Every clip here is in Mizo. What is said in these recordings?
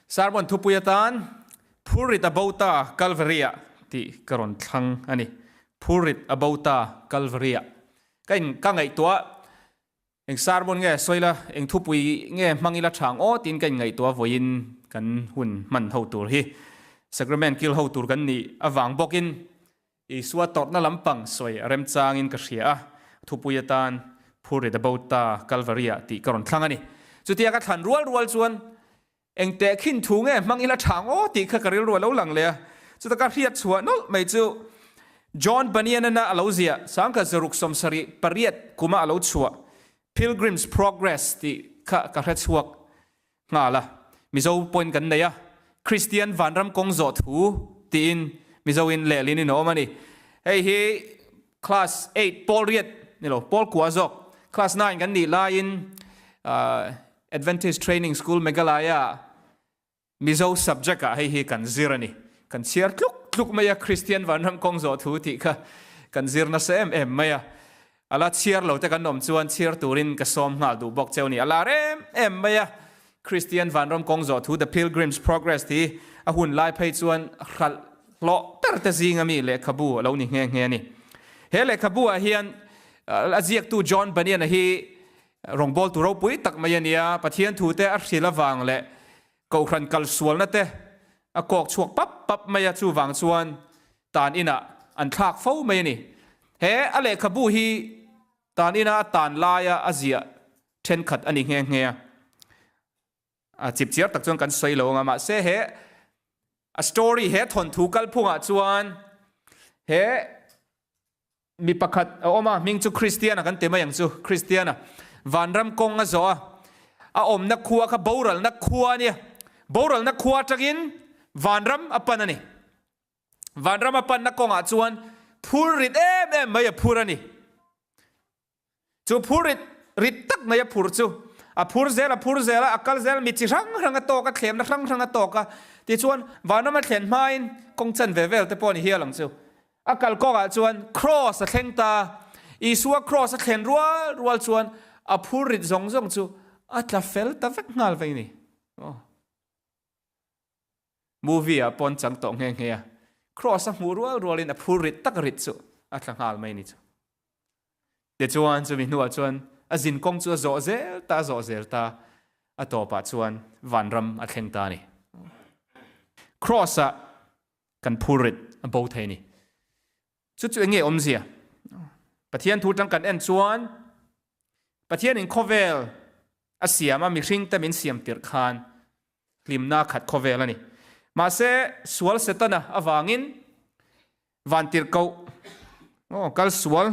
Sermon thupui atan Phurrit a bo ta Kalvaria tih ka rawn thlang a ni. Phurrit a bo ta Kalvaria. Ka in ka ngaihtuah eng sermon nge sawi la, eng thupui nge hmang ila tha ang aw tiin ka in ngaihtuah vawiin kan hun hman ho tur hi Sacrament kil ho tur kan nih avang bawkin Isua tawrhna lampang sawi a remchangin ka hria a, thupui atan Phurrit a bo ta Kalvaria tih ka rawn thlang a ni. Chutia ka thlan rual rual chuan eng teh khin thu nge hmang ila tha ang aw tih kha ka rilru a lo lang leh a. Chuta ka hriat chhuah nawlh mai chu John Bunyan-ana a lo ziah sangkhat zaruk 78 kuma a lo chhuah Pilgrim's Progress tih kha ka hre chhuak nghal a, Mizo pawhin kan nei a, Kristian vanram kawng zawh thu tiin Mizoin lehlin in a awm a ni. Hei hi class eight pawl riat ni lo, pawl kua zawk, class nine kan nih laiin Adventist Training School Meghalaya Mizo subject ah hei hi kan zir a ni. Kan chhiar tluk tluk mai a, Kristian vanram kawng zawh thu tih kha kan zir nasa em em mai a. A la chhiar lo te kan awm chuan chhiar turin ka sawm nghal duh bawk cheu ni. A lar em em mai a, Kristian vanram kawng zawh thu The Pilgrim's Progress tih a hun lai phei chuan hralh hlawh ber te zinga mi lehkhabu a lo ni nghe nghe a ni. He lehkhabu ah hian a ziaktu John Bunyan-a hi rawngbawltu ropui tak mai a ni a, Pathian thu te a hrilh avang leh Kohhran kalsualna te a kawk chhuak pap pap mai a, chuvang chuan tan inah an thlak fo mai a ni. He a lehkhabu hi tan ina a tan laia a ziah thenkhat a ni nghe nghe a. A chipchiar tak chuan kan sawi lo ang a, mahse he a story, he thawnthu kalphungah chuan he Mi pakhat a awm a, hming chu Kristiana kan ti mai ang chu, Kristiana vanram kawng a zawh a, a awmna khua kha boralna khua a nia, boralna khua atangin vanram a pan a ni. Vanram a panna kawngah chuan phur rit em em mai a phur a ni. Chu phur rit rit tak mai a phur chu a phur zel a phur zel a, a kal zel mi chi hrang hrang a tawk a, thlemna hrang hrang a tawk a, tichuan vanram a thlen hmain kawng chan ve vel te pawh a ni hial ang chu. A kal kawngah chuan Kraws a thleng ta, Isua Kraws a thlen rual rual chuan a phur rit zawng zawng chu a tla fel ta vek nghal vei ni. Aw. Movie ah pawn chang tawh nghe nghe a, Kraws a hmuh rual rualin a phur rit tak rit chu a tla nghal mai ni chu. Tichuan chumi hnuah chuan a zin kawng chu a zawh zel ta a zawh zel ta, a tawpah chuan vanram a thleng ta a ni. Kraws ah kan phur rit a bo thei a ni. Chu chu enge awmzia? Pathian thu tang kan en chuan Pathianin khawvel a siam a, mihring te min siam tirh khan hlimna khat khawvel a ni. Mahse sual Setana avangin vantirhkoh, aw, kal sual,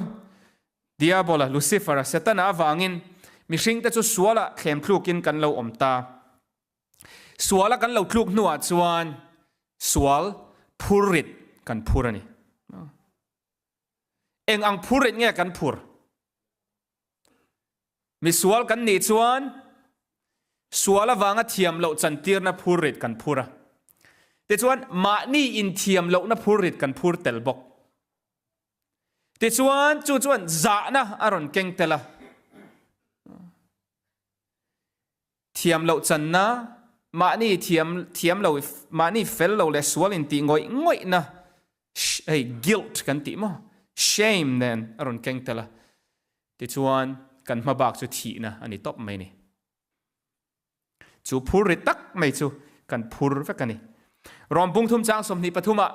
Diabola, Lucifer-a, Setana avangin mihringte chu sualah thlem thlukin kan lo awm ta. Suala kan lo tluk hnuah chuan sual phurrit kan phur a ni. Eng ang phurrit nge kan phur? Misual kan nih chuan sual avanga thiam loh chantirna phurrit kan phur a. Tichuan mahni inthiam lohna phurrit kan phur tel bawk. Tichuan chu chuan zahna a rawn keng tel a. Thiam loh channa, mahni thiam thiam lo, mahni fel lo leh sual intih ngawih ngawihna, hei guilt kan tih maw, shame nen a rawn keng tel a, tichuan kan hma bak chu thihna a ni tawp mai a ni. Chu phur ri tak mai chu kan phur vek a ni. Rawm bung thum chang 23 ah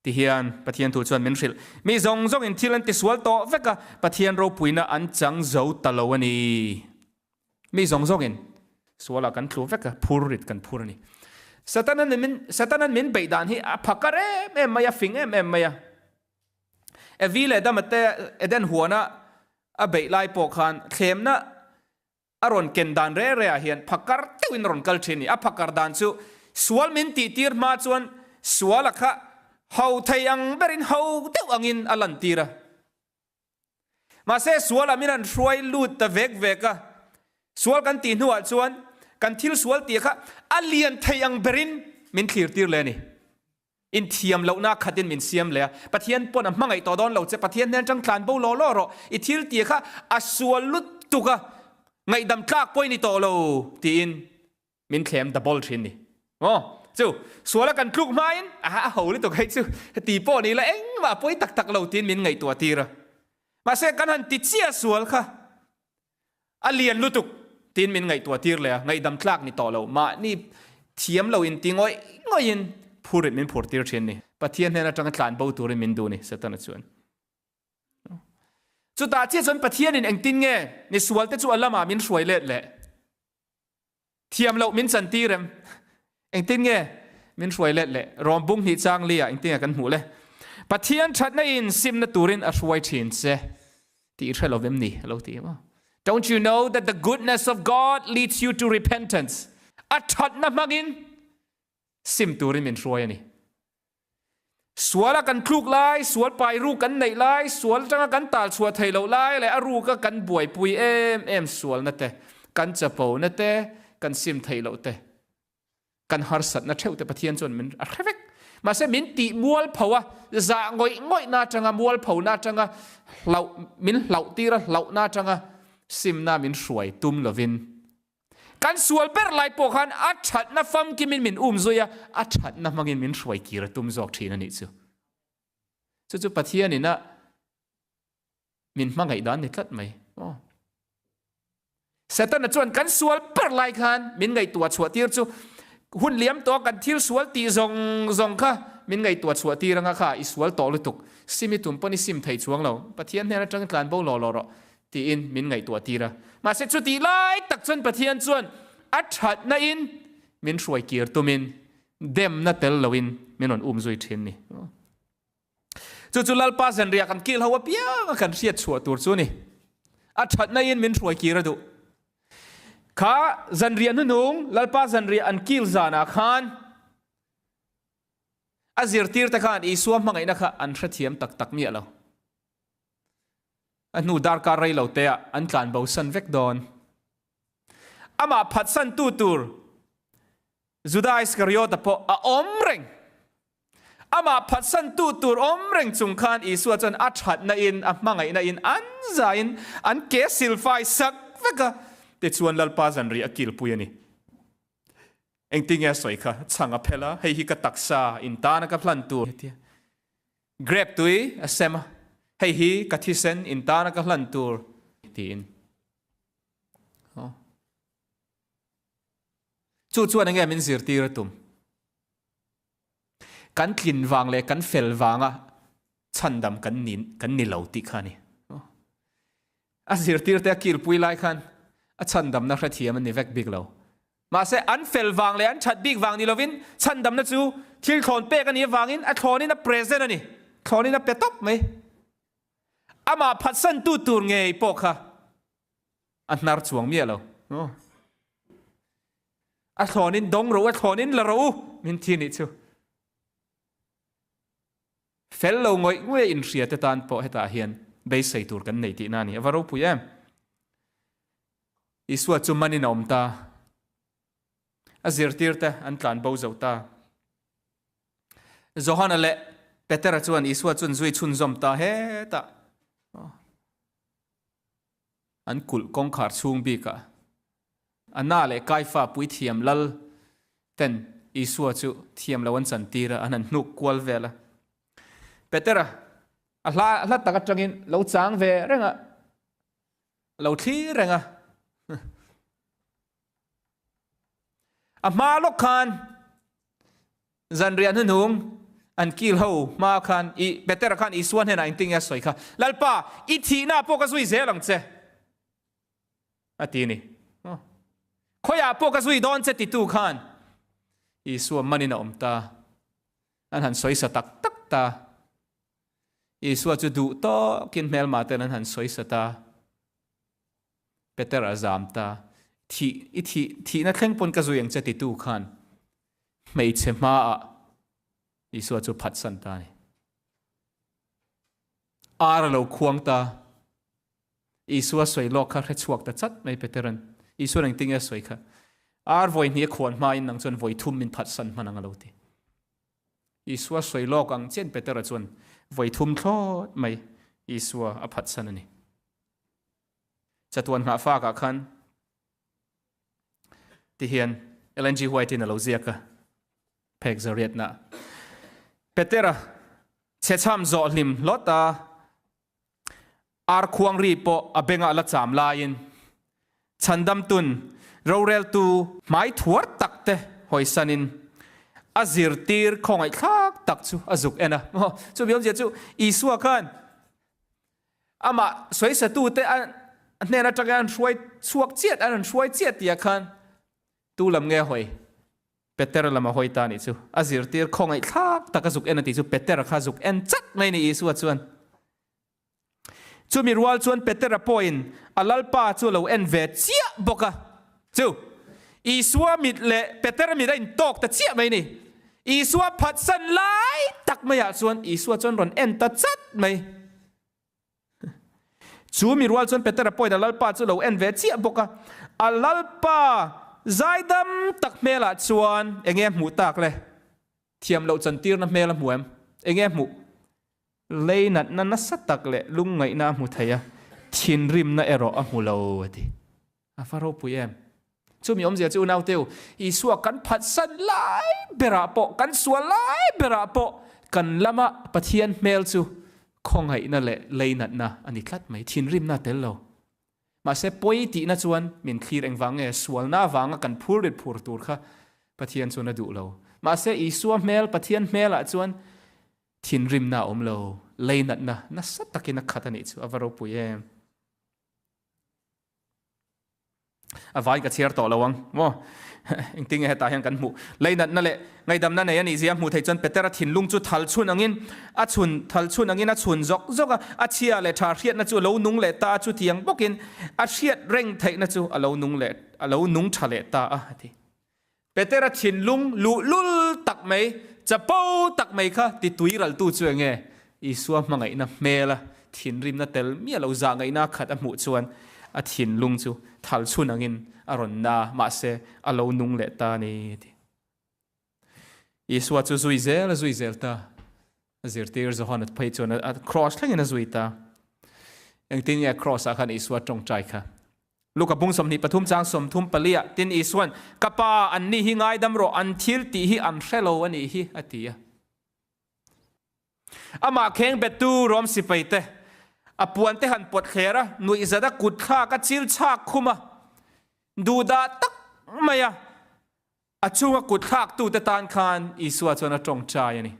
Tihian Pathian thu chuan min hrilh, Mi zawng zawngin thil an tisual tawh vek a, Pathian ropuina an chang zo ta lo a ni. Mi zawng zawngin sualah kan tlu vek a, phur rit kan phur a ni. Satanan min Satanan min beih dan hi a phakar em em mai a, fing em em mai a. Evi leh Adama te Eden huana a beih lai pawh khan thlemna A rawn ken dan re re ah hian phakar deuhin a rawn kal thin a ni. A phakar dan chu sual min tih tir hma chuan suala kha ho thei ang berin ho deuh angin a lan tir a. Mahse sualah min han hruai lut ta vek vek a, sual kan tih hnuah chuan kan thil sual tih kha a lian thei ang berin min thlir tir leh a ni. Inthiam lohna khatin min siam leh a, Pathian pawn a hmangaih tawh dawn lo che, Pathian hnen atang tlan bo law law rawh, i thil tih kha a sual lutuk a, ngaihdam tlak pawh i ni tawh lo tiin min thlem double thin ni. Maw? Chu, suala kan tluk hmain, aha, a ho lutuk hei chu, heti pawh ni la engmah pawi tak tak lo tiin min ngaihtuah tir a. Mahse, kan han ti chiah sual kha a lian lutuk tiin min ngaihtuah tir leh a, ngaihdam tlak ni tawh lo, mahni thiam lo inti ngawih ngawihin phurit min phur tir thin ni. Pathian hnen atanga tlan bo turin min duh ni, Setana chuan. Chutah chiah chuan Pathianin engtin nge ni sualte chu a lamah min hruai let leh? Thiam loh min chantir em? Engtin nge min hruai let leh? Rawm bung hnih chang li ah engtin nge kan hmuh le? Pathian thatna in simna turin a hruai thin che tih i hre lo vem ni? A lo ti em aw. Don't you know that the goodness of God leads you to repentance? A thatna hmangin sim turin min hruai a ni. Sual a kan tluk lai, sual pai ruk kan neih lai, sual atanga kan tal chhuah theih loh lai leh a ruk a kan buaipui em em sualna te, kan chapona te, kan sim theih loh te, kan harsatna theuh te Pathian chuan min a hre vek. Mahse min tih mualpho a, zah ngawih ngawihna atanga, mualphona atanga, hlauh, min hlauh tir a hlauhna atanga simna min hruai tum lovin Kan sual ber lai pawh khan a thatna famkimin min um zui a, a thatna hmangin min hruai kir a tum zawk thin a nih chu. Chu chu Pathianin a min hmangaih dan ni tlat mai. Aw. Setana chuan kan sual ber lai khan min ngaihtuah chhuah tir chu hun liam tawh kan thil sual tih zawng zawng kha min ngaihtuah chhuah tir anga kha i sual tawh lutuk. Sim i tum pawn i sim thei chuang lo. Pathian hnen atang tlan bo law law rawh. Tiin min ngaihtuah tir a. Mahse chutih lai tak chuan Pathian chuan a thatna in min hruai kir tumin demna tel loin min rawn um zui thin ni. Chu chu Lalpa zanriah kan kil ho apiang a kan hriat chhuah tur chu ni. A thatna in min hruai kir a duh. Kha zanriah hnuhnung Lalpa zanriah an kil zanah khan a zirtirte khan Isua hmangaihna kha an hrethiam tak tak miah lo. A hnu darkar rei lo te ah an tlan bo san vek dawn. Amah phatsan tu tur Juda Iskariota pawh a awm reng. Amah phatsan tu tur awm reng chung khan Isua chuan a thatna in, a hmangaihna in an zaiin an ke silfai sak vek a, tichuan Lalpa zanri a kilpui a ni. Engtinge a sawi kha? Chhang a phel a, hei hi ka taksa in tana ka hlan tur. Grep tui a sem a, hei hi ka thisen in tana ka hlan tur tiin. Chu chuan enge min zirtir a tum? Kan tlin vang leh kan fel vanga chhandam kan ni kan ni lo tih kha a ni. A zirtirte a kilpui lai khan a chhandamna hrethiam a ni vek bik lo. Mahse, an fel vang leh an that bik vang ni lovin chhandamna chu thil thlawn pek a nih avangin a thlawnin a present a ni, thlawnin a pe tawp mai. Amah phatsantu tur ngei pawh kha a hnar chuang miah lo. A thlawnin dawng rawh u, a thlawnin la rawh u, min thi nih chu. Fel lo ngawih ngawih a inhria te tan pawh hetah hian beisei tur kan nei tihna a ni. A va ropui em! Isua chu manin a awm ta. A zirtirte an tlan bo zo ta. Johana leh Petera chuan Isua chu an zui chhunzawm ta hetah. An kulh kawngkhar chhung bikah Anna leh Kaifa puithiam lal ten Isua chu thiam lo an chantir a, an han hnuk kual vel a. Petera a hla hla tak atangin lo chang ve reng a. A lo thlir reng a. A hma lawk khan zanriah hnuhnung an kil ho hma khan i Petera khan Isua hnenah engtin nge a sawi kha, Lalpa, i thihna pawh ka zui zel ang che, a ti ni. Khawiah pawh ka zui dawn che titu khan Isua manin a awm ta. An han sawi sa tak tak ta. Isua chu duh tawkin hmelma ten an han sawi sa ta. Peter a zam ta. Thih, i thih, thihna thleng pawn ka zui ang che titu khan hmeichhe hmaah Isua chu phatsan ta a ni. Ar a lo khuang ta. Isua sawi lawk kha hre chhuak ta chat mai Peteran. Isuan engtin nge a sawi kha? Ar vawi hnih a khuan hmain nang chuan vawi thum min phatsan hman ang a lo ti. Isua sawi lawk ang chian Petera chuan vawi thum thlawt mai Isua a phatsan a ni. Chatuan nghah fakah khan ti hian Ellen G. White-in a lo ziak a. Phek zariatna. Petera chhechham zawh hlim hlawt a, ar khuang ri pawh a bengah la cham laiin Chhandamtun roreltu hmai thuar tak te hawisanin a zirtir khawngaihthlak tak chu a zuk en a. Chu mi awmzia chu Isua khan amah sawisatute a hnen atanga an hruai chhuak chiat, an rawn hruai chiat tihah khan tu lam nge a hawi? Peter lam a hawi ta nih chu. A zirtir khawngaihthlak tak a zuk en a tih chu Peter kha zuk en chat mai ni Isua chuan. Chumi rual chuan Petera pawhin a Lalpa chu a lo en ve chiah bawk a. Chu Isua mit leh Petera mit a intawk ta chiah mai ni. Isua phatsan lai tak maiah chuan Isua chuan rawn en ta chat mai. Chu mi rual chuan Petera pawhin a Lalpa chu lo en ve chiah bawk a. A Lalpa zaidam tak hmelah chuan enge a hmuh tak le? Thiam loh chantirna hmel a hmu em? Enge a hmuh? Lei natna nasa tak leh lungngaihna a hmu thei a, thinrimna erawh a hmu lo, a ti. A va ropui em? Chumi awmzia chu unauteu, Isua kan phatsan lai berah pawh, kan sual lai berah pawh kan lama Pathian hmel chu khawngaihna leh lei natna a ni tlat mai, thinrimna a tel lo. Mahse pawi tihna chuan min thlir engvang nge sualna avanga kan phur rit phur tur kha Pathian chuan a duh lo. Mahse Isua hmel, Pathian hmelah chuan thinrimna a awm lo, lei natna nasa takin a khat a nih chu a va ropui em. A vai ka chhiar tawh lo ang maw? Engtin nge hetah hian kan hmuh? Leinatna leh ngaihdamna nei a nih zia hmuh theih chuan Petera thinlung chu thal chhun angin a chhun thal chhun angin a chhun zawk zawk a, a chhia leh tha hriatna chu a lo nung leh ta a, chutiang bawkin a hriat reng theihna chu a lo nung leh a lo nung tha leh ta a, a ti. Petera thinlung luhlul tak mai, chapo tak mai kha ti tuiraltu chu enge? Isua hmangaihna hmela thinrimna tel miah lo zahngaihna khat a hmuh chuan a thinlung chu thal chhun angin a rawn na, mahse a lo nung leh ta a ni, a ti. Isua chu zui zel a zui zel ta. A zirtir Johana phei chuan a cross thlengin a zui ta. Engtin nge cross ah khan Isua tawngtai kha? Luka bung 23 chang 34 ah tin Isuan, Ka Pa, anni hi ngaidam rawh, an thil tih hi an hre lo a nih hi, a ti a. Amah kheng bettu Rom sipai te, a puan te han pawt thler a, nuihzat a kut thlak a chil chhak khum a, duhdah tak mai a, a chunga kut thlaktute tan khan Isua chuan a tawngtai a ni.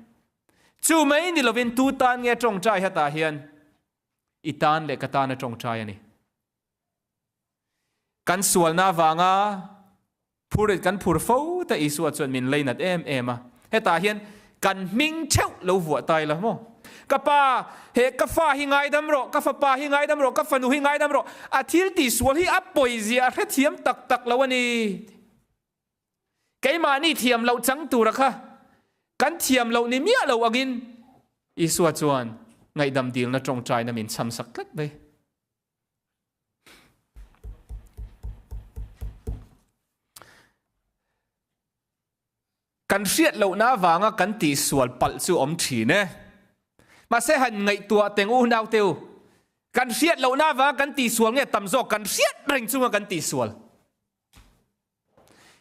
Chu mai ni lovin tu tan nge tawngtai hetah hian i tan leh ka tan a tawngtai a ni. Kan sualna avanga phurit kan phur fo ta Isua chuan min leinat em em a. Hetah hian kan hming theuh lo vuah ta ila maw? Ka pa, he ka fa hi ngaidam rawh, ka fapa hi ngaidam rawh, ka fanu hi ngaidam rawh, a thil tihsual hi a pawizia a hrethiam tak tak lo a ni. Keimahni thiam loh chang tura kha kan thiam loh ni miah lo angin Isua chuan ngaihdam dilna tawngtaina min chhamsak tlat mai. Kan hriat lohna avanga kan tihsual palh chu awm thin e. Mahse han ngaihtuah teng u naute u, kan hriat lohna avanga kan tihsual nge tam zawk kan hriat reng chunga kan tihsual.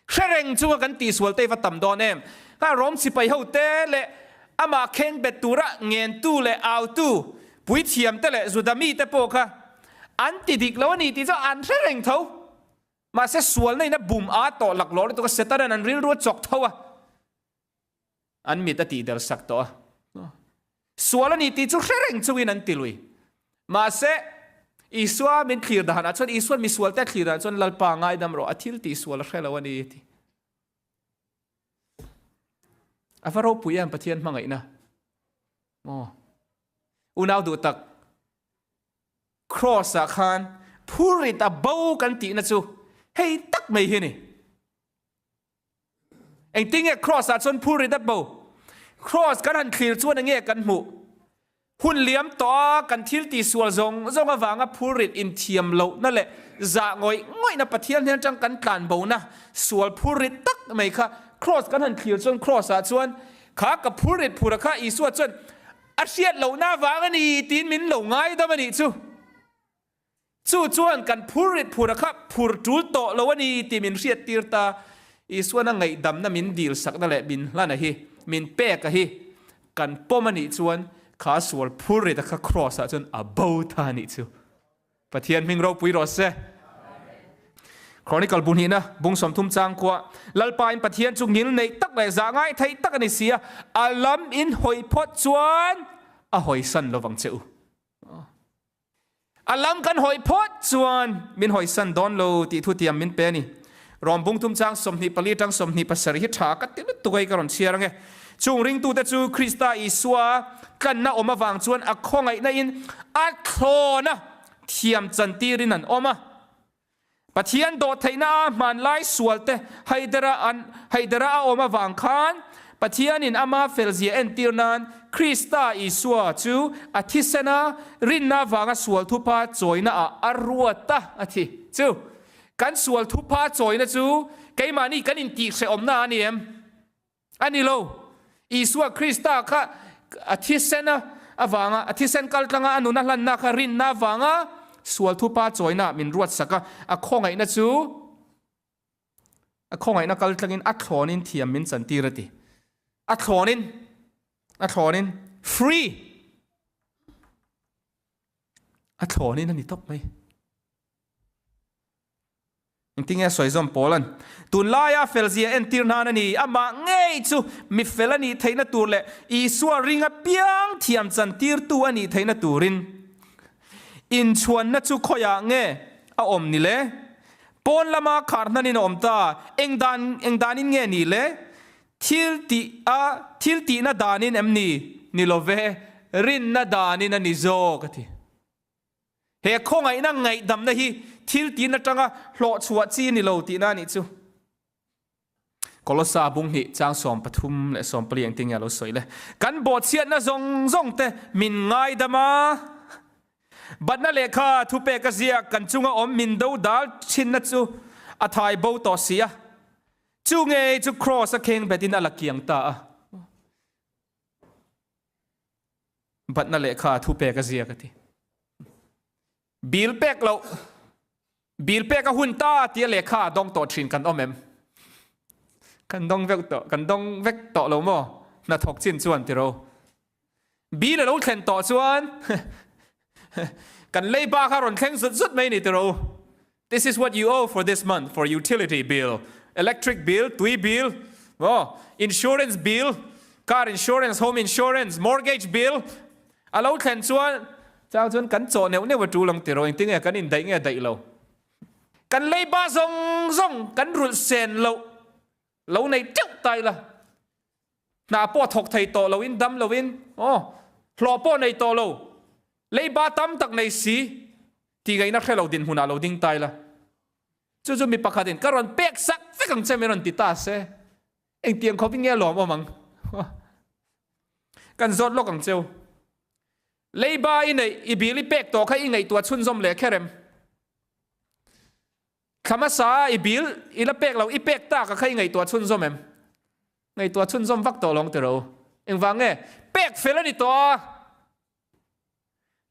Hre reng chunga kan tihsual te va tam dawn em? Kha Rom sipai ho te leh amah kheng bet tura ngentu leh autu puithiam te leh Juda mite pawh kha an ti dik lo a ni tih chu an hre reng tho. Mahse sualna in a bum a tawh laklawh lutuk a, Setanan an rilru a chawk tho a. An mit a tihder sak tawh a. Sual a ni tih chu hre reng chungin an ti lui. Mahse, Isua min thlir danah chuan, Isua'n misualte a thlir danah chuan Lalpa ngaidam rawh, a thil tih sual a hre lo a ni a ti. A va ropui em Pathian hmangaihna. Maw? Unau duh tak, Cross-ah khan phurrit a bo kan tihna chu hei tak mai hi a ni. Engtin nge Cross ah chuan phur ri dat bo? Cross kan han thlir chuan enge kan hmuh? Hun liam tawh a kan thil tihsual zawng zawng avanga phur rit inthiam lohna leh zah ngawih ngawihna Pathian hnen atang kan tlan bona sual phur rit tak mai kha Cross kan han thlir chuan Cross ah chuan kha ka phur rit phur a kha Isua chuan a hriat lohna avang a ni tiin min lo ngaidam a nih chu. Chu chuan kan phur rit phur a kha phur tul tawh lo a ni tih min hriattir ta. Isuan a ngaihdamna min dilsakna leh min hlana hi, min peka hi kan pawm a nih chuan kha sual phur rita kha Kraws ah chuan a bo ta a nih chu. Pathian hming ropui rawh se. Chronicle bu hnihna bung 30 chang kua Lalpa in Pathian chu ngil neih tak leh zah ngai theih tak a ni si a, a lam in hawi phawt chuan a hawisan lovang che u. A lam kan hawi phawt chuan min hawisan dawn lo tih thutiam min pe a ni. Rawm bung thum chang 24 tang 27 hi tha ka ti lutuk a hi ka rawn chhiar ange. Chung ringtute chu Krista Isua tlanna awm avang chuan a khawngaihna in a thlawn a, thiam chantirin an awm a. Pathian dawhtheihna a hmanlai sualte haidera an haidera a awm avang khan Pathianin ama felzia entir nan Krista Isua chu a thisen a, rinna avanga sual thupa chawina ah a ruat a, a thi. Chu kan sual thupa chawina chu keimahni kan intihhrehawmna a ni em? A ni lo. Isua Krista kha a thisen a avanga, a thisen kal tlanga a nun a hlanna kha rinna avanga sual thupa chawina min ruatsak a, a khawngaihna chu a khawngaihna kal tlangin a thlawnin thiam min chantir a ti. A thlawnin, a thlawnin, free! A thlawnin a ni tawp mai. Engtin nge sawi zawm Paula'n tunlaia felzia entir hnan a ni? Amah ngei chu mi fel a nih theihna tur leh Isua ring apiang thiam chantirtu a nih theihna turin inchhuanna chu khawiah nge a awm ni le? Pawn lama khar hnanin a awm ta, eng dan eng danin nge ni le? Thil tih a thil tihna danin em ni? Ni lo ve, rinna danin a ni zawk a ti. He khawngaihna ngaihdamna hi thil tin atanga hlawhchhuah chi a ni lo tihna a nih chu. Kolosa bung hnih chang 13 leh 14 engtin nge a lo sawi le? Kan bawhchhiatna zawng zawng te min ngaidam a, batna lehkha thupek a ziak kan chunga awm min do dal thinna chu a thai bo tawh si a, chu ngei chu Kraws a kheng betin a la kiang ta a. Batna lehkha thu pek a ziak a ti. Bill pek loh, bill pek a hun ta tia lehkha a dawng tawh thin kan awm em? Kan dawng vek tawh, kan dawng vek tawh lo maw? Hnathawk chin chuan tiro. Bill a lo thlen tawh chuan kan leiba kha rawn thleng zut zut mai ni tiro. This is what you owe for this month for utility bill, electric bill, tui bill, maw, insurance bill, car insurance, home insurance, mortgage bill a lo thlen chuan chang chuan kan chawh neuh neuh a tul ang tiraw engtin nge kan indaih nge daih lo. Kan leiba zawng zawng kan rulh sen loh lo nei teuh ta ila hna pawh thawk thei tawh loin dam loin aw hlawh pawh nei tawh lo leiba tam tak nei si Tih ngaihna hre lo dinhmunah lo ding ta ila, chu chu mi pakhatin ka rawn pek sak vek ang che min rawn ti ta se, engtiang khawpin nge lawm awm ang? Kan zawt lawk ang cheu. Leiba i neih, i bil i pek tawh kha i ngaihtuah chhunzawm leh kher em? Thla hmasa a i bil i la pek lo, i pek tak a kha i ngaihtuah chhunzawm em? Ngaihtuah chhunzawm vak tawh lo ang tiraw? Engvang nge? Pek fel a ni tawh a!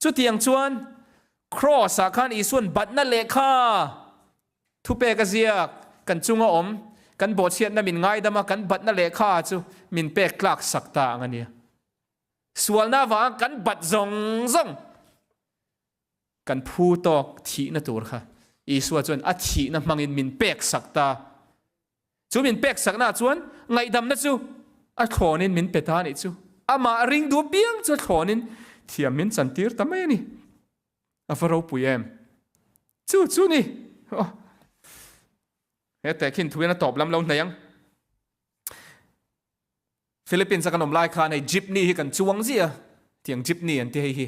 Chutiang chuan Kraws-ah khan Isua'n batna lehkha thupek a ziak, kan chunga awm, kan bawhchhiatna min ngaidam a, kan batna lehkha chu min pek tlak sak ta ang a nia. Sualna avanga kan bat zawng zawng kan phu tawk thihna tur kha Isua chuan a thihna hmangin min pek sak ta. Chu min pek saknaah chuan ngaihdamna chu a thlawnin min pe ta a nih chu. Amah ring duh piang chu a thlawnin thiam min chantir ta mai a ni. A va ropui em? Chu chu ni. Aw. He tehkhin thuin a tawp lam lo hnei ang. Philippines a kan awm lai khan hei jeepney hi kan chuang ziah a, tiang jeepney an ti hei hi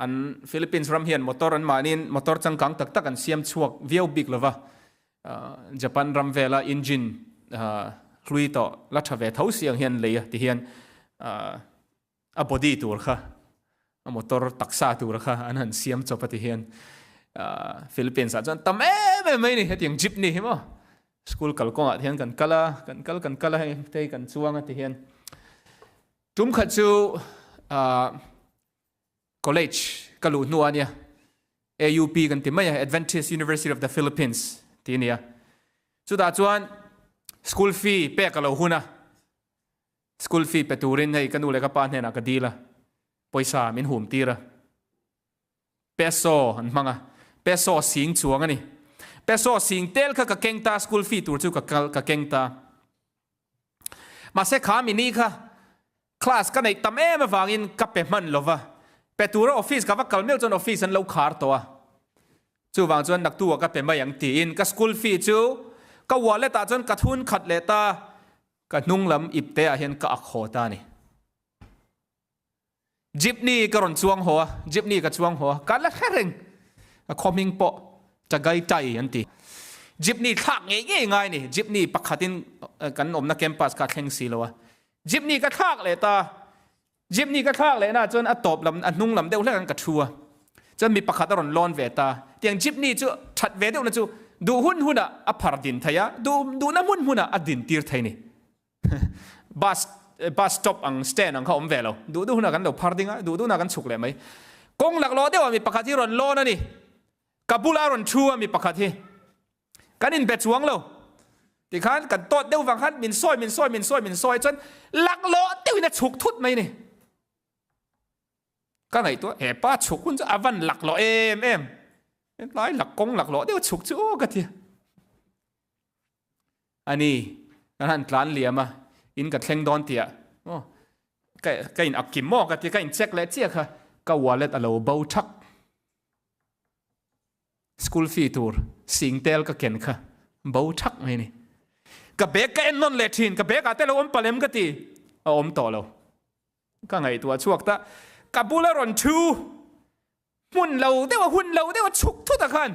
an Philippines ram hian motor an mahniin motor changkang tak tak an siam chhuak viau bik lova, Japan ram vela engine hlui tawh la tha ve tho si ang hian lei a ti hian a body tur kha a motor taksa tur kha an han siam chawp a ti hian Philippines ah chuan tam em em mai ni hetiang jeepney hi maw school kal kawngah te hian kan kal a kan kal kan kal a hei te kan chuang a ti hian tum khat chu college ka luh hnu a nia AUP kan ti mai a Adventist University of the Philippines ti nia chutah chuan. School fee pek a lo hun a, school fee pe turin hei ka nu leh ka pa hnenah ka dil a, pawisa min hum tir a. Peso an hmang a, peso sing chuang a ni. Peso sing tel kha ka keng ta, school fee tur chu ka kal ka keng ta. Mahse kha mini kha class ka neih tam em avangin ka pe hman lo va, pe tura office ka va kal meuh chuan office an lo khar tawh a. Chuvang chuan naktu ah ka pe mai ang tiin ka school fee chu ka wallet ah chuan ka thun khat leh ta, ka hnung lam ip te ah hian ka ak haw ta a ni. Jeepney ka rawn chuang haw a, jeepney ka chuang haw a, ka la hre reng. A khaw hming pawh Tagaytay an ti. Jeepney thlak ngei ngei ngai a ni, jeepney pakhatin kan awmna campus kha a thleng si lo a. Jeepney ka thlak leh ta, jeepney ka thlak leh naah chuan a tawp lam, a hnung lam deuh hlek an ka thu a. Chuan mi pakhat a rawn lawn ve ta. Tiang jeepney chu that ve deuhna chu duh hun hunah a phar din thei a, duh duhna hmun hmunah a din tir thei a ni. Bus bus stop ang stand ang kha awm ve lo. Duh duh hunah kan lo phar ding a, duh duh hunah kan chhuk leh mai. Kawng laklawh deuhah mi pakhat hi rawn lawn a ni. Ka bulah a rawn thu a mi pakhat hi. Kan inbe chuang lo. Tikhan kan tawt deuh vang khan min sawi min sawi min sawi min sawi chuan laklawh deuhin a chhuk thut mai a ni. Ka ngaihtuah he pa chhuk hun chu a van laklawh em em. Tlai lak kawng laklawh deuh chhuk chu aw ka ti. A ni, kan han tlan liam a, in ka thleng dawn tih ah aw ka ka in ak kim maw ka ti ka in check leh chiah kha ka wallet a lo bo thak. School fee tur sing tel ka ken kha bo thak mai a ni. Ka bag ka en nawn leh thin, ka bag ah te lo awm palem ka ti, a awm tawh lo. Ka ngaihtuah chhuak ta, ka bula rawn thu hmun lo deuh a hun lo deuh a chhuk thut a khan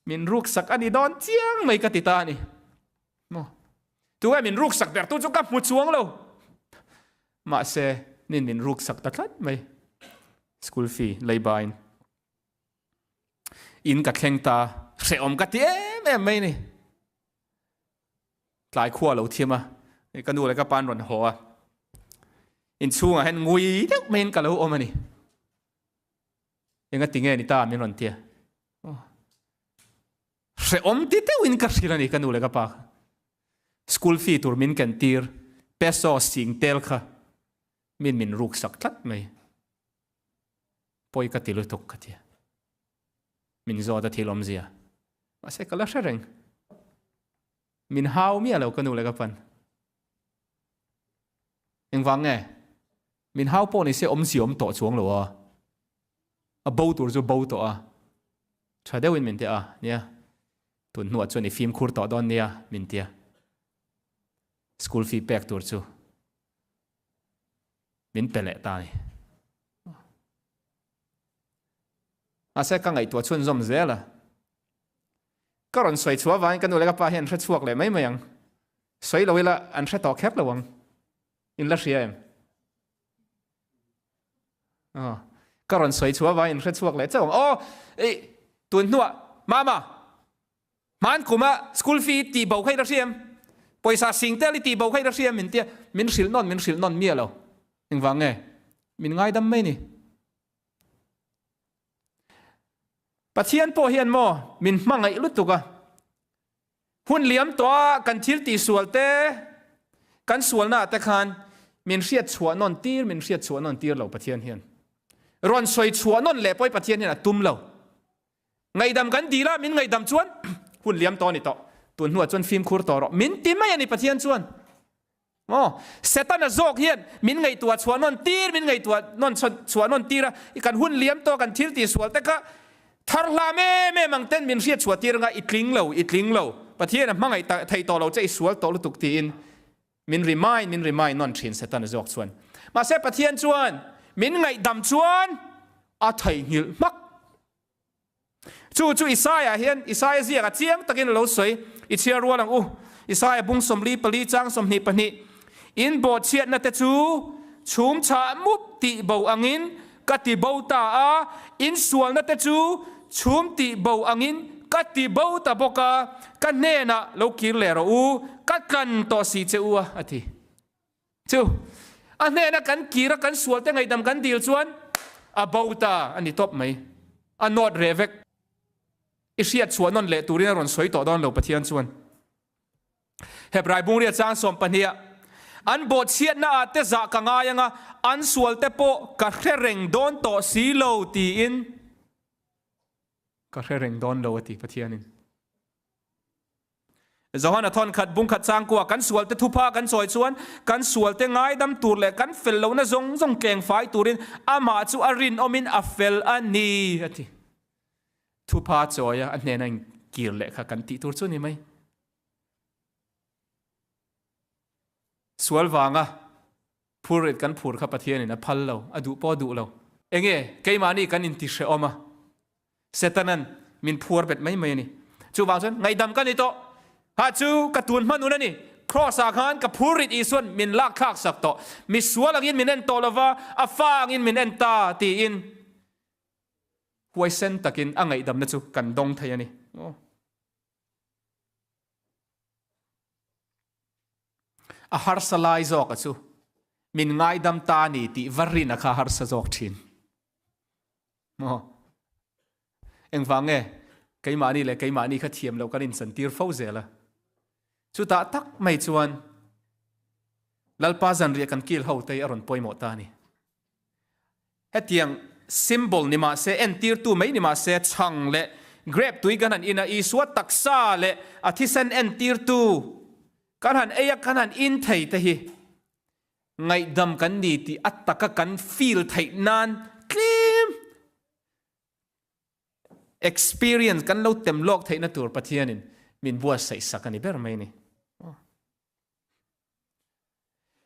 min ruk sak a ni dawn chiang mai ka ti ta a ni. Maw? Tunge min ruk sak ber tu chu ka hmu chuang lo. Mahse, nin min ruk sak ta tlat mai. School fee lei bain in ka thleng ta, hrehawm ka ti em em mai ni. Tlai khua lo thiam a, ka nu leh ka pa an rawn haw a, inchhungah hian ngui deuh maiin ka lo awm a ni. Enga tinge ni ta min rawn tia. Hrehawm ti deuhin ka hrilh a ni ka nu leh ka pa kha. School fee tur min ken tir, peso sing tel kha min min ruk sak tlat mai. Pawi ka ti lutuk ka tia. Min zawt a thil awmzia. Mahse ka la hre reng. Min hau miah lo ka nu leh ka pan. Engvang nge? Min hau pawh ni se awmzia awm tawh chuang lo a. A bo tur chu bo tawh a. Tha deuhin min ti a, nia. Tun hnuah chuan i fimkhur tawh dawn nia min ti a. School fee pek tur chu min pe leh ta a ni. Mahse ka ngaihtuah chhunzawm zel a. Ka rawn sawi chhuah avangin ka nu leh ka pa hian an hre chhuak leh mai mai ang. Sawi lo ila an hre tawh kher lo ang. In la hria em? Aw, ka rawn sawi chhuah avangin in hre chhuak leh chauh ang. Aw, ei, tun hnuah, Mama, hman kuma school fee tih bo kha i la hria em? Pawisa sing tel i tih bo kha i la hria em? Min tia, min hrilh nawn, min hrilh nawn miah lo. Engvang nge? Min ngaidam mai ni. Pathian pawh hian maw min hmangaih lutuk a, hun liam tawh a kan thil tihsual te, kan sualna ah te khan min hriat chhuah nawn tir, min hriat chhuah nawn tir lo Pathian hian. Rawn sawi chhuah nawn leh pawh hi Pathian hian a tum lo. Ngaihdam kan dil a, min ngaihdam chuan hun liam tawh a ni tawh, tun hnuah chuan fimkhur tawh rawh min ti mai a ni Pathian chuan. Maw? Setana zawk hian min ngaihtuah chhuah nawn tir, min ngaihtuah nawn chhuah nawn tir a, kan hun liam tawh, kan thil tih sual te kha thar hlam em em ang ten min hriat chhuah tir anga i tling lo, i tling lo, Pathian a hmangaih ta thei tawh lo che, i sual tawh lutuk tiin min remind, min remind nawn thin Setana zawk chuan. Mahse Pathian chuan min ngaihdam chuan a theihnghilh hmak. Chu chu Isaia hian Isaia ziakah chiang takin a lo sawi, I chhiar rual ang u. Isaia bung 44 chang 22, In bawhchhiatna te chu chhum chhah mup tih bo angin ka ti bo ta a, in sualna te chu chhum tih bo angin ka ti bo ta bawk a, ka hnenah lo kir leh rawh u, ka tlan tawh si che u a, a ti. Chu a hnena kan kir a kan sual te ngaihdam kan dil chuan a bo ta a ni tawp mai. A nawt reh vek. I hriat chhuah nawn leh turin a rawn sawi tawh dawn lo Pathian chuan. Hebrai bungria chang sawmpahniha an bawhchhiatna ah te zah ka ngai anga an sual te pawh ka hre reng dawn tawh si lo tiin ka hre reng dawn lo a ti Pathianin. Johana thawnkhat bungkhat changkua kan sual te thupha kan chawi chuan kan sual te ngaidam tur leh kan fel lohna zawng zawng tleng fai turin amah chu a rinawmin a fel a ni a ti. Thupha chawia a hnena inkir leh kha kan tih tur chu ni mai. Sual vanga phurrit kan phur kha Pathianin a phal lo, a duh pawh a duh lo. Enge keimahni kan inti hrehawm a, Setanan min phuar bet mai mai a ni. Chuvang chuan ngaihdam ka ni tawh. Ha chu ka tun hmanun a ni. Kraws ah khan ka phurrit Isuan min lak thlak sak tawh. Misual angin min en tawh lova, a fa angin min en ta tiin huaisen takin a ngaihdamna chu kan dawng thei a ni. A harsa lai zawk a chu min ngaidam ta ni tih va rin a kha harsa zawk thin. Maw? Engvang nge keimahni leh keimahni kha thiam loh kan inchantir fo zel a. Chutah tak mai chuan Lalpa zanriah kan kil ho te hi a rawn pawimawh ta a ni. Hetiang symbol ni mah se, entirtu mai ni mah se, chhang leh grape tui kan han in a, Isua taksa leh a thisen entirtu kan han ei a, kan han in thei te hi ngaihdam kan ni tih a taka kan feel theih nan tlem experience kan lo tem lawk theihna tur Pathianin min buatsaih sak a ni ber mai a ni.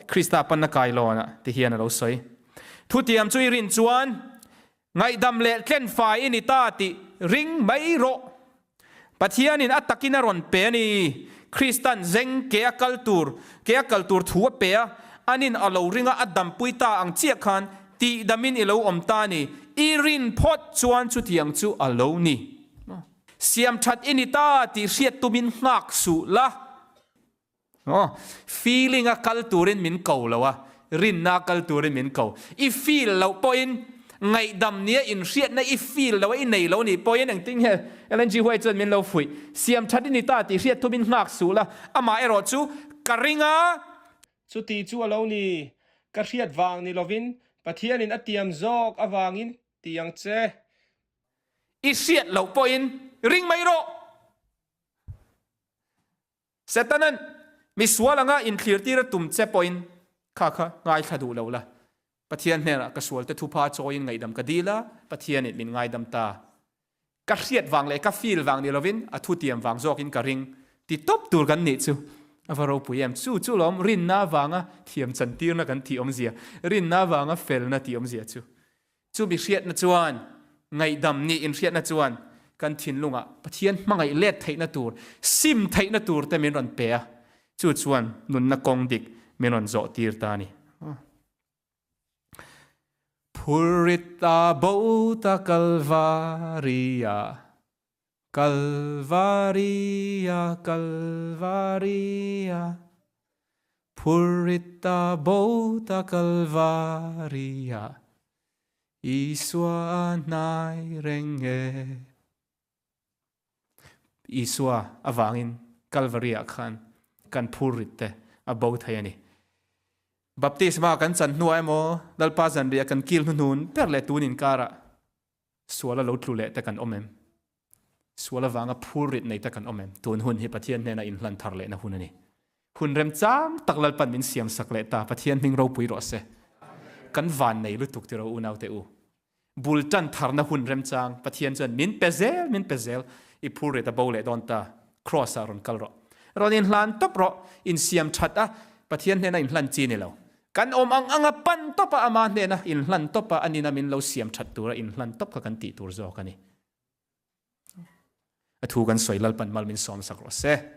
Krista panna kailawnah ti hian a lo sawi. Thutiam chu i rin chuan ngaihdam leh tlenfai i ni ta tih ring mai rawh. Pathianin a takin a rawn pe a ni. Kristan zeng ke a kal tur, ke a kal tur thu a pe a, anin a lo ring a, a dampui ta ang chiah khan tihdamin i lo awm ta a ni. I rin phawt chuan chutiang chu a lo ni. Siamthat i ni ta tih hriat tumin nghak suh la. Aw, feeling a kal turin min ko lo a, rinna a kal turin min ko. I feel loh pawhin, ngaihdam nia inhriatna i feel loh a, i nei lo nih pawhin engtin nge Ellen G. White chuan min lo fuih, siam that i ni ta tih hriat thumin nghak suh la, amah erawh chu ka ring a. Chuti chu a lo ni, ka hriat vang ni lovin Pathianin a tiam zawk avangin ti ang che. I hriat loh pawhin ring mai rawh. Setanan misual anga inthlirtir a tum che pawhin kha kha ngaithla duh lo la. Pathian hnenah ka sualte thupha chawiin ngaihdam ka dil a, Pathianin min ngaidam ta. Ka hriat vang leh ka feel vang ni lovin a thutiam vang zawkin ka ring ti tawp tur kan nih chu a va ropui em. Chu chu lawm rinna avanga thiam chantirna kan tih awmzia, rinna avanga felna tih awmzia chu. Chumi hriatna chuan, ngaihdam nih inhriatna chuan kan thinlungah Pathian hmangaih let theihna tur, sim theihna tur te min rawn pe a, chu chuan nunna kawng dik min rawn zawh tir ta a ni. Phurrit a bo ta Kalvari-ah. Kalvaria, Kalvaria, Phurrit a bo ta Kalvaria, Isua a hnai reng e. Isua avangin Kalvaria khan kan phurrit te a bo thei a ni. Baptisma kan chan hnuah emaw, Lalpa zanriah kan kil hnuhnun ber leh tun inkarah Sual a lo tlu leh te kan awm em? Sual avanga phurrit nei te kan awm em? Tun hun hi Pathian hnena inhlan thar lehna hun a ni. Hun remchang tak Lalpan min siam sak leh ta, Pathian hming ropui rawh se. Kan van nei lutuk tiro unaute u. Bul tan tharna hun remchang Pathian chuan min pe zel, min pe zel. I phurrit a bo leh dawn ta. Kraws ah rawn kal rawh. Rawn inhlan tawp rawh. Insiam that a, Pathian hnena inhlan chi ni lo. Kan awm ang anga pan tawp a, ama hnena inhlan tawp a, anina min lo siam that tura inhlan tawp kha kan tih tur zawk a ni. A thu kan sawi Lalpan mal min sawm sak rawh se.